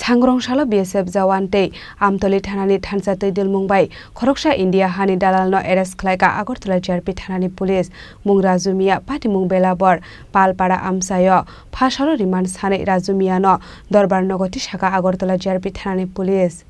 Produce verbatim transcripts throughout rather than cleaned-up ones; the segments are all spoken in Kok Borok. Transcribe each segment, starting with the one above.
Sangrong salo B S F jawan tei Amtoli thanani thansa twi dulmung bai khoroksa India hani dalalno arrest khlaika Agartala G R P thanani police. Mung Raju Miya, patimung Belabor, Palpara amchaio. Pha salo remand sanwi Raju Miyano dorbar nogo tisaka Agartala G R P thanani police.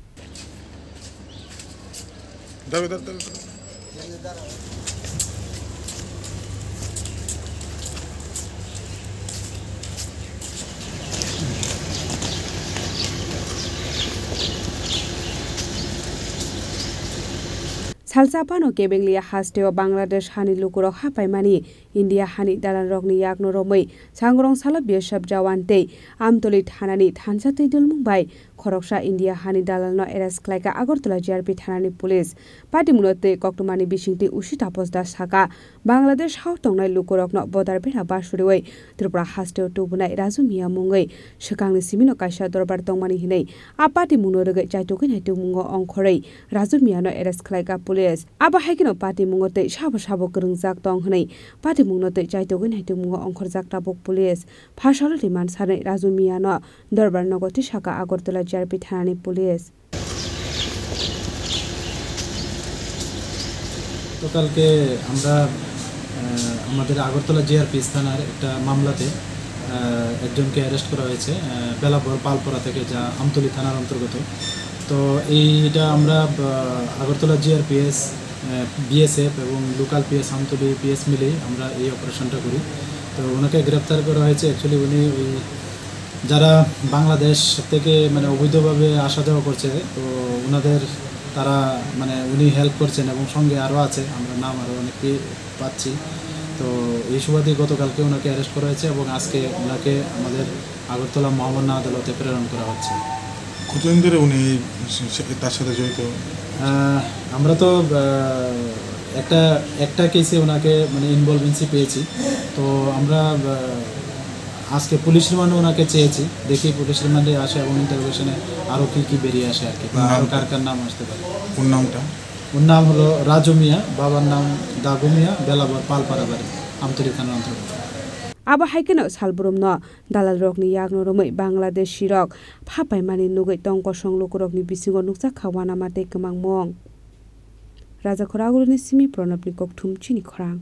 Salsa phano Kebenglia hasteo Bangladesh hani lukurok hapaimani India hani dalalrokni yakno romwi Sangrong salo B S F jawan tei Amtoli thanani thansa twi dulmung bai khoroksa India hani dalalno arrest khlaika Agartala G R P thanani police. Patimungno tei koktwmani bisingtwi usi Tapos Das saka, Bangladesh hao tongnai lukurokno bodar bera basuriwi Tripura hasteo tubunai Raju Miya mungwi swkangni simino kaisa dorbar tongmani hinwi a patimungno rwgwi chaitugwi naitukmungo ongkhorwi Raju Miyano arrest khlaika police. Abo hai kheno patimungo tei sabo sabo kwrwngjak tong hwnwi patimungno tei chaitugwi naitukmungo ongkhorjak tabuk police. Pha salo remand sanwi Raju Miyano dorbar nogo tisaka Agartala G R P thanani police. গতকালকে আমরা, আহ, আমাদের আগরতলা জিআরপি থানার একটা মামলাতে, আহ, একজনকে অ্যারেস্ট করা হয়েছে, আহ, বেলাবর পালপাড়া থেকে, যা আমতলী থানার অন্তর্গত। তো এইটা আমরা, আহ, আগরতলা জিআরপিএস, আহ, বিএসএফ এবং লোকাল পিএস আমতলী পিএস মিলেই আমরা এই অপারেশনটা করি। তো ওনাকে গ্রেপ্তার করা হয়েছে। অ্যাকচুয়ালি উনি ওই যারা বাংলাদেশ থেকে মানে অবৈধভাবে আসা যাওয়া করছে, তো ওনাদের, তারা মানে উনি হেল্প করছেন এবং সঙ্গে আরও আছে, আমরা নাম আরও অনেক পেয়ে পাচ্ছি। তো এই সুবাদে গতকালকে ওনাকে অ্যারেস্ট করা হয়েছে এবং আজকে ওনাকে আমাদের আগরতলা মহামান্য আদালতে প্রেরণ করা হচ্ছে। কতদিন ধরে উনি সে-, সে-, তার সাথে জড়িত? আহ, আমরা তো, আহ, একটা, একটা কেসে ওনাকে মানে ইনভলভেন্সি পেয়েছি। তো আমরা, আহ, আজকে পুলিশ রিমান্ডে ওনাকে চেয়েছি, দেখি পুলিশ রিমান্ডে আসে এবং ইন্টারোগেশনে আরও কী কী বেরিয়ে আসে আর কি, বা আরও নাম? কার কার নাম আসতে পারে। কোন নামটা? ওর নাম হলো রাজু মিয়া, বাবার নাম দাগু মিয়া, বেলাবর পালপাড়া বাড়ি, আমতলী থানার অন্তর্গত। Abo hai kheno salbrumno dalalrokni yakno romwi Bangladeshirok phapaimani nugwi tong kosong lukurokni bisingo nukjak kha uanama tei kwmangmung. Rajakhor Aguluni simi Pranabni kokthum chini khorang.